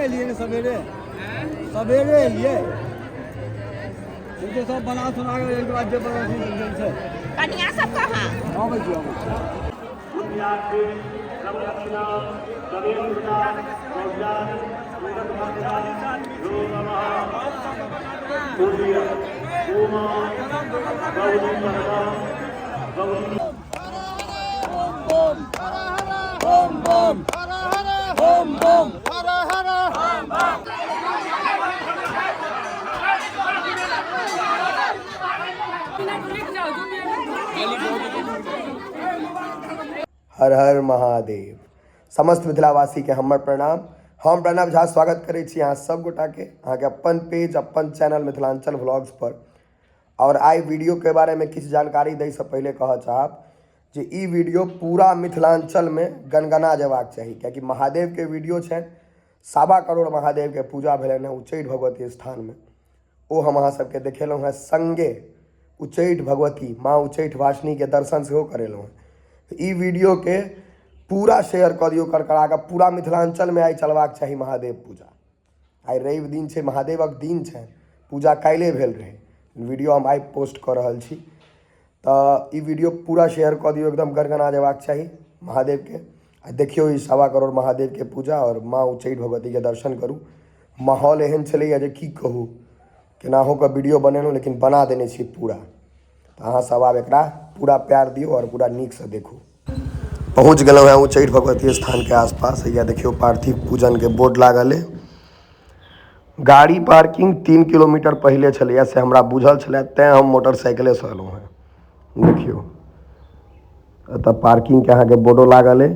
एलियै ने सवेरे सवेरे एलियै। सब बना सुना के एक बाद जे बना छै। कनिया सब कहाँ? अबै छी, अबै छी। हर हर महादेव। समस्त मिथिलावासी के हमर प्रणाम। हम प्रणव झा स्वागत करै छी अहाँ सब गोटा के अहाँके अपन पेज अपन चैनल मिथिलांचल व्लॉग्स पर। और आइ वीडियो के बारे में किछु जानकारी दै से पहिले कहऽ चाहब जे ई वीडियो पूरा मिथिलांचल में गनगना जेबाक चाही, कियाकि महादेव के वीडियो छनि। 1.25 करोड़ महादेव के पूजा भेलनि हँ उच्चैठ भगवती स्थान में, ओ हम अहाँ सबके देखेलहुँ हँ। संगे उच्चैठ भगवती माँ उच्चैठ वासिनी के दर्शन सेहो करेलहुँ हँ। ई वीडियो के पूरा शेयर कऽ दियौ करकरा कऽ। पूरा मिथिलांचल में आइ चलबाक चाही महादेव पूजा। आइ रवि दिन छै, महादेवक दिन छै, पूजा काल्हि भेल रहै। वीडियो हम आइ पोस्ट कऽ रहल छी, तऽ ई वीडियो पूरा शेयर कऽ दियौ, एकदम गनगना जेबाक चाही महादेवके। आ देखियौ ई 1.25 करोड़ महादेवके पूजा और माँ उच्चैठ भगवतीके दर्शन करू। माहौल एहन छलैए जे की कहू, केनाहो कऽ वीडियो बनेलहुँ लेकिन बना देने छी पूरा। तऽ अहाँ सब आब एकरा पूरा प्यार दियौ और पूरा नीकसँ देखू। पहुँच गेलहुँ हेँ उच्चैठ भगवती स्थानके आसपास। हैया देखियौ पार्थिव पूजनके बोर्ड लागल अइ। गाड़ी पार्किंग 3 किलोमीटर पहिले छलैए से हमरा बुझल छलै, तैँ हम मोटरसाइकिलेसँ एलहुँ हेँ। देखियौ एतऽ पार्किंगके अहाँके बोर्डो लागल अइ,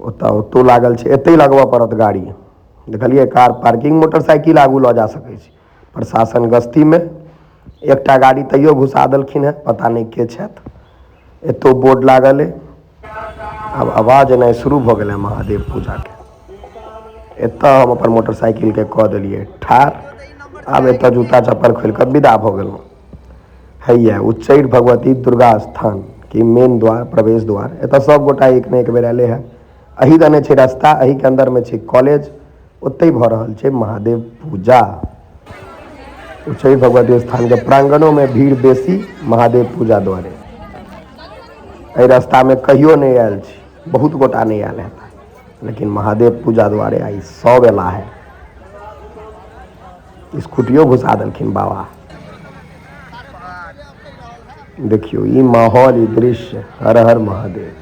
ओतऽ ओतौ लागल छै, एतै लगबऽ पड़त गाड़ी। देखलियै कार पार्किंग, मोटरसाइकिल आगू लऽ जा सकै छी। प्रशासन गस्तीमे एकटा गाड़ी तैयो घुसा देलखिन हेँ, पता नहि के छथि। एतौ बोर्ड लागल अइ। आब आवाज एनाइ शुरू भऽ गेलै महादेव पूजाके। एतऽ हम अपन मोटरसाइकिलके कऽ देलियै ठाढ़। आब एतऽ जूता चप्पल खोलि कऽ विदा भऽ गेलहुँ। हैया उच्चैठ भगवती दुर्गा स्थान के मेन द्वार, प्रवेश द्वार। एतऽ सब गोटा एक ने एक बेर अयलै हँ। एही दने छै रास्ता, एहीके अन्दरमे छै कॉलेज, ओतहि भऽ रहल छै महादेव पूजा। उच्चैठ भगवती स्थानके प्रांगणोमे भीड़ बेसी महादेव पूजा द्वारे। एहि रास्तामे कहियो नहि आयल छी, बहुत गोटा नहि आयल हेता, लेकिन महादेव पूजा द्वारे आइ सब एला है। स्कूटियो घुसा देलखिन बाबा। देखियौ ई माहौल, ई दृश्य, हर हर महादेव।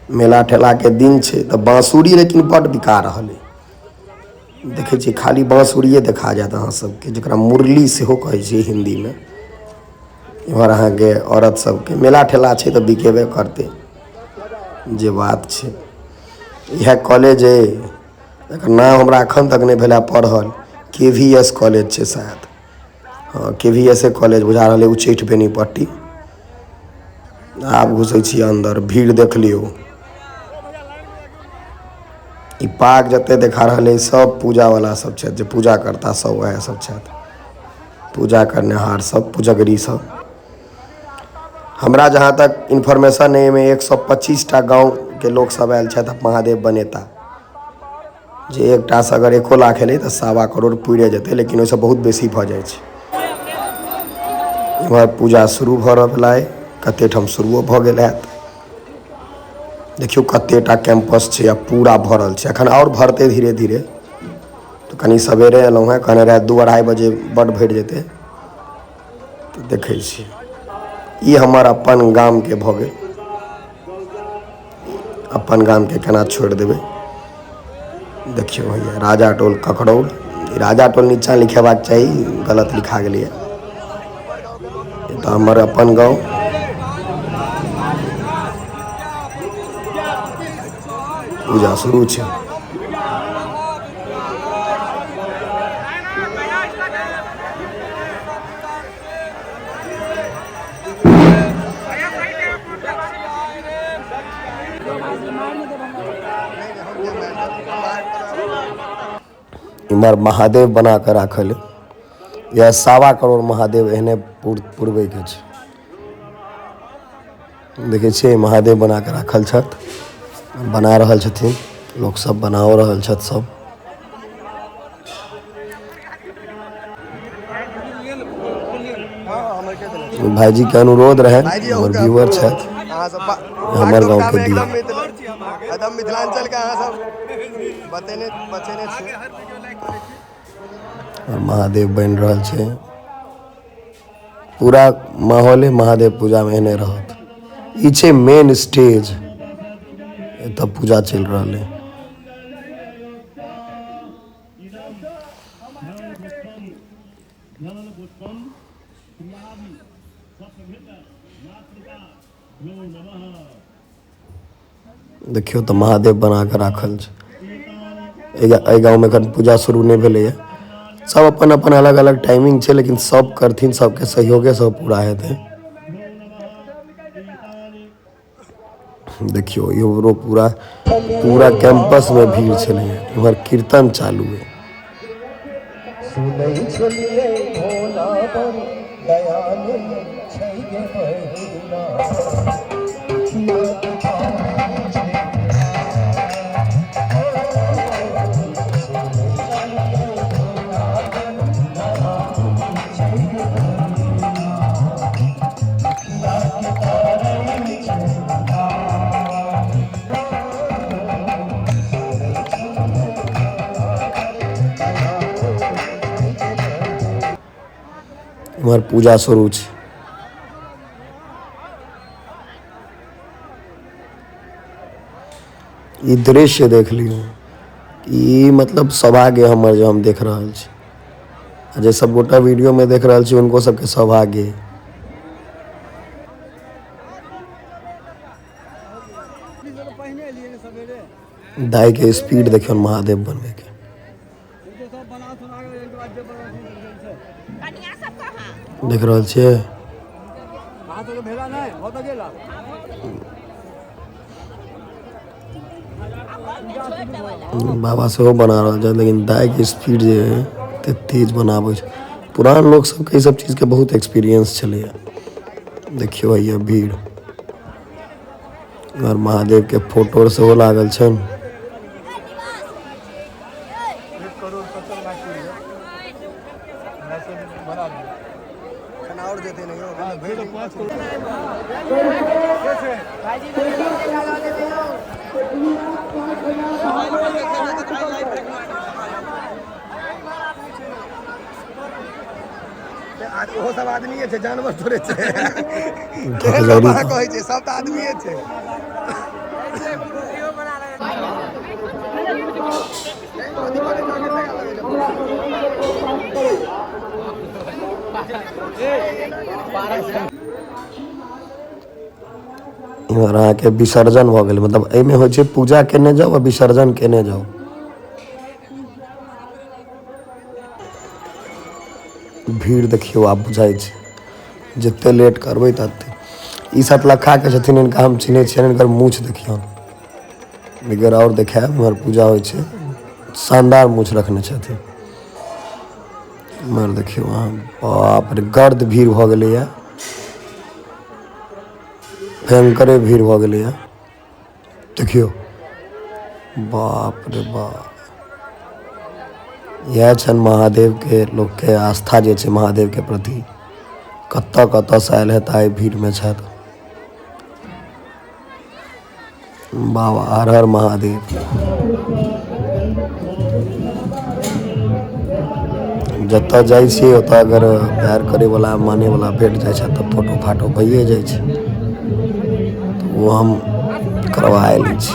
मेला ठेला के दिन छै तऽ बाँसुरी लेकिन बड्ड बिका रहल अइ। देखै छियै खाली बाँसुरिये देखा जायत अहाँ सबके, जकरा मुरली सेहो कहै छै हिन्दीमे। इम्हर अहाँके औरत सबके मेला ठेला छै तऽ बिकेबे करतै, जे बात छै। इएह कॉलेज अइ, एकर नाम हमरा एखन तक नहि भेल पढ़ल। के वी एस कॉलेज छै शायद, हँ के वी एस ए कॉलेज बुझा रहल अइ, उच्चैठ बेनीपट्टी। आब घुसै छी अन्दर, भीड़ देख लियौ। ई पाग जते देखा रहल अइ सब पूजा वाला सब छथि, जे पूजा करता सब वएह सब छथि, पूजा करनिहार सब, पुजगरी सब। हमरा जहाँ तक इन्फॉर्मेशन अइ एहिमे 125 टा गाँवके लोक सब आयल छथि महादेव बनेता। जे एकटासँ अगर 1 लाख एलै तऽ 1.25 करोड़ पुरे जेतै, लेकिन ओहिसँ बहुत बेसी भऽ जाइ छै। इम्हर पूजा शुरू भऽ रहल अइ, कते ठाम शुरुओ भऽ गेल हैत। देखियौ कते टा कैंपस छै आ पूरा भरल छै, एखन आओर भरतै धीरे धीरे। तऽ कनि सवेरे एलहुँ हेँ, कहने रहए 2-2.5 बजे बड्ड भरि जेतै। तऽ देखै छी ई हमर अपन गामके भऽ गेल, अपन गामके केना छोड़ि देबै। देखियौ भैया राजा टोल ककरौल, राजा टोल नीचाँ लिखेबाक चाही, गलत लिखा गेलैए। तऽ हमर अपन गाँव। पूजा शुरू छै। इम्हर महादेव बना कऽ राखल अइ। इएह 1.25 करोड़ महादेव एहने पुरबैके छै। देखै छियै महादेव बना कऽ राखल छथि, बना रहल छथिन लोक सब, बनाओ रहल छथि सब। भाईजी के अनुरोध रहे, हमर व्यूअर छथि, हमर गाँव के दिया। एकदम मिथिलांचल के अहाँ सब बतेने बचेने छी। और महादेव बनि रहल छै, पूरा माहौले महादेव पूजा में एहने रहत। ई छै मेन स्टेज, एतऽ पूजा चलि रहल है। देखियौ तऽ महादेव बना कऽ राखल छै। एहि गाँवमे एखन पूजा शुरू नहि भेलैए। सब अपन अपन अलग अलग टाइमिंग छै, लेकिन सब करथिन, सबके सहयोगेसँ पूरा हेतै। देखियौ इहो पूरा पूरा कैंपसमे भीड़ छलैए। इम्हर कीर्तन चालू है। सुनै छलियै भोला बड़ दयालु छै गे बहिना, इम्हर पूजा शुरू छै। ई दृश्य देख लियौ, ई मतलब सौभाग्य हमर जे हम देख रहल छी, आ जे सब गोटा वीडियो में देख रहल छी हुनको सबके सौभाग्य। दाई के स्पीड देखियौ महादेव बनबै के। देख रहल छियै। बाबा सेहो बना रहल छथि, लेकिन दाई के स्पीड जे है एते तेज बनाबै छै। पुरान लोक सबके ई सब चीज के बहुत एक्सपीरियंस छलैया। देखियौ हैया भीड़, और महादेव के फोटो सेहो लागल छनि। 1 करोड़ 70 लाख और जेतै नहीं हो। 5 करोड़। ओहो सब आदमीए छै, जानवर थोड़े छै। धकजरी कहै छै सब तऽ आदमीए छै। इम्हर अहाँके विसर्जन भऽ गेल, मतलब एहिमे होइ छै पूजा केने जाउ आ विसर्जन केने जाउ। भीड़ देखियौ आब बुझाइ छै जते लेट करबै तते। ई सतलखा के छथिन, इनका हम चिन्है छियनि, इनकर मूछ देखियौन। एक और देखायब, इम्हर पूजा होइ छै, शानदार मूछ रखने छथिन। इम्हर देखियौ अहाँ, बाप रे गर्द भीड़ भऽ गेलैया, भयंकरे भीड़ भऽ गेलैया। देखियौ बाप रे बाप, इएह छनि महादेव के लोक के आस्था जे छै महादेव के प्रति। कतऽ कतऽ से आयल हेता एहि भीड़ में छथि। बाबा हर हर महादेव। जतऽ जाइ छियै ओतऽ अगर प्यार करे वाला माने वाला भेट जाइ छै तऽ फोटो फाटो भइए जाइ छै, तऽ ओ हम करवा लै छी।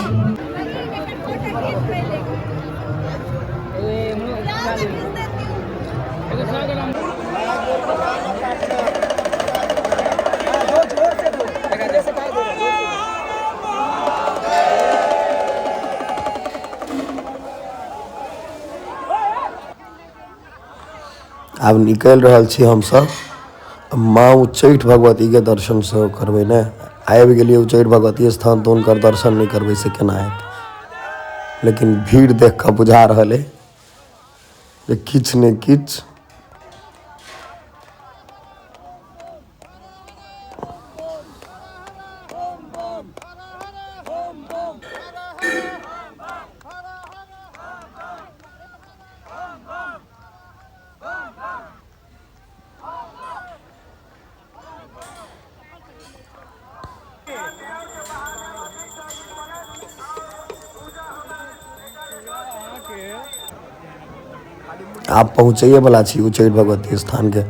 आब निकलि रहल छी हमसब माँ उच्चैठ भगवती के दर्शन सेहो करबै ने। आबि गेलियै उच्चैठ भगवती स्थान तऽ हुनकर दर्शन नहि करबै से केना हेतै। लेकिन भीड़ देख कऽ बुझा रहल अइ जे किछु ने किछु आब पहुँचैए वाला छी उच्चैठ भगवती स्थान के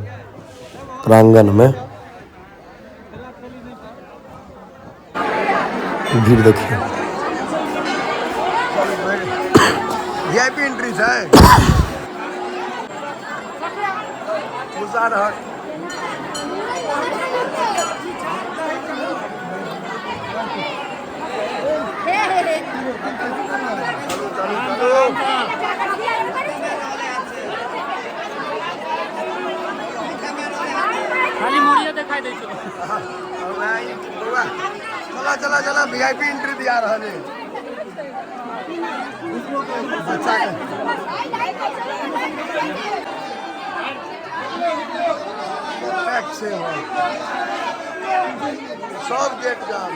प्रांगण में। भीड़ देखिए। वीआईपी एंट्री छै घुसा रहल। चलू चलू चलू। खाली मुड़िया दिखाई दै छौ। चला चला चला, वीआईपी एंट्री दिया रहल है बच्चा के। पैक छै हॉल, सब गेट जाम।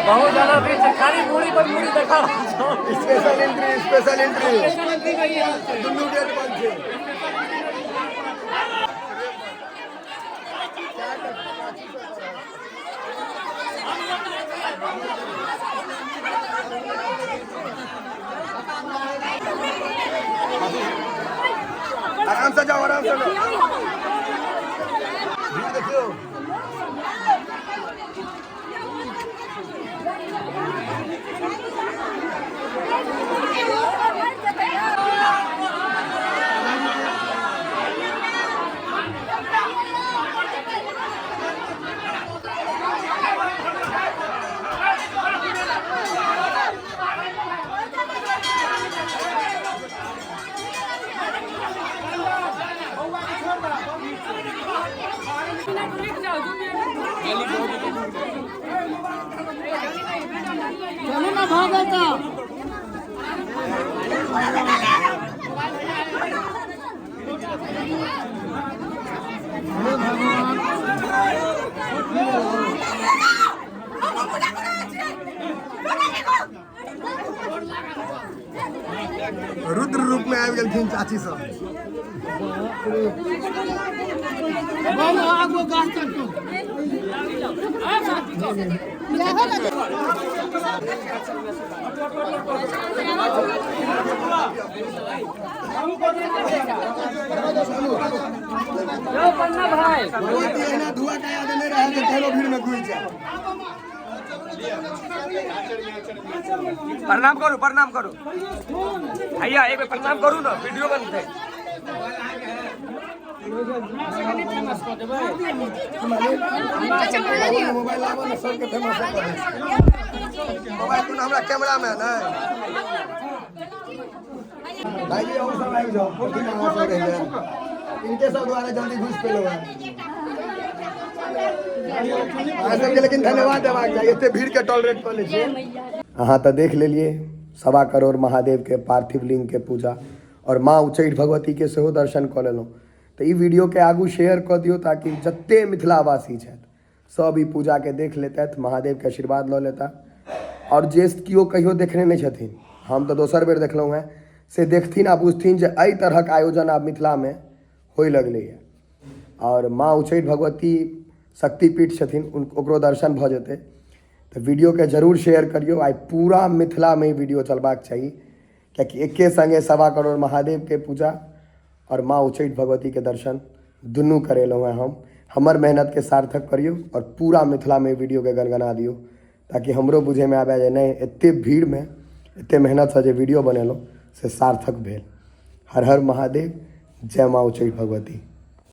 बहुत ज्यादा भीड़ छै, खाली मुड़ी पर मुड़ी देखा रहल छौ। स्पेशल एंट्री, स्पेशल एंट्री, दुनू गेट बंद छै। आराम से जाओ, आराम से जाओ। भीड़ देखियो। चलू ना भागो तो। रुद्र रूप में आबि गेलखिन चाची सब। भगवती एहिना धुआ कया देने रहै जे केहनो भीड़ में घुसि जाए। प्रणाम करू, प्रणाम करू भैया, एक बेर प्रणाम करू ना, वीडियो बनते। मोबाइल लाबो ने, सबके फेमस कर मोबाइल कोन हमरा कैमरा में है भाई जी। और सब आबि जाओ, कुर्सी कहाँ सब रहि जाए। इनके सब द्वारा जल्दी घुसि पेलहुँ हैं अहाँ सबके, लेकिन धन्यवाद देबाक चाही, एते भीड़ के टॉलरेट कऽ लै छियै अहाँ तऽ देख लेलियै 1.25 करोड़ महादेव के पार्थिव लिंग के पूजा और माँ उच्चैठ भगवती के सेहो दर्शन कऽ लेलहुँ। तऽ ई वीडियो के आगू शेयर कऽ दियौ ताकि जते मिथिलावासी छथि सब ई पूजा के देख लेतथि, महादेव के आशीर्वाद लऽ लेता। और जे केओ कहियो देखने नहि छथिन, हम तऽ दोसर बेर देखलहुँ हेँ, से देखथिन आ बुझथिन जे एहि तरहक आयोजन आब मिथिलामे होइ लगलैए। और माँ उच्चैठ भगवती शक्तिपीठ छथिन, ओकरो दर्शन भऽ जेतै। तऽ वीडियो के जरूर शेयर करियौ। आइ पूरा मिथिलामे ई वीडियो चलबाक चाही, कियाकि एके संगे 1.25 करोड़ महादेव के पूजा और माँ उच्चैठ भगवती के दर्शन दुनू करेलहुँ हेँ हम। हमर मेहनत के सार्थक करियौ और पूरा मिथिलामे वीडियो के गनगना दियौ, ताकि हमरो बुझैमे आबय जे नहि, एते भीड़मे एते मेहनतसँ जे वीडियो बनेलहुँ से सार्थक भेल। हर हर महादेव, जय माँ उच्चैठ भगवती।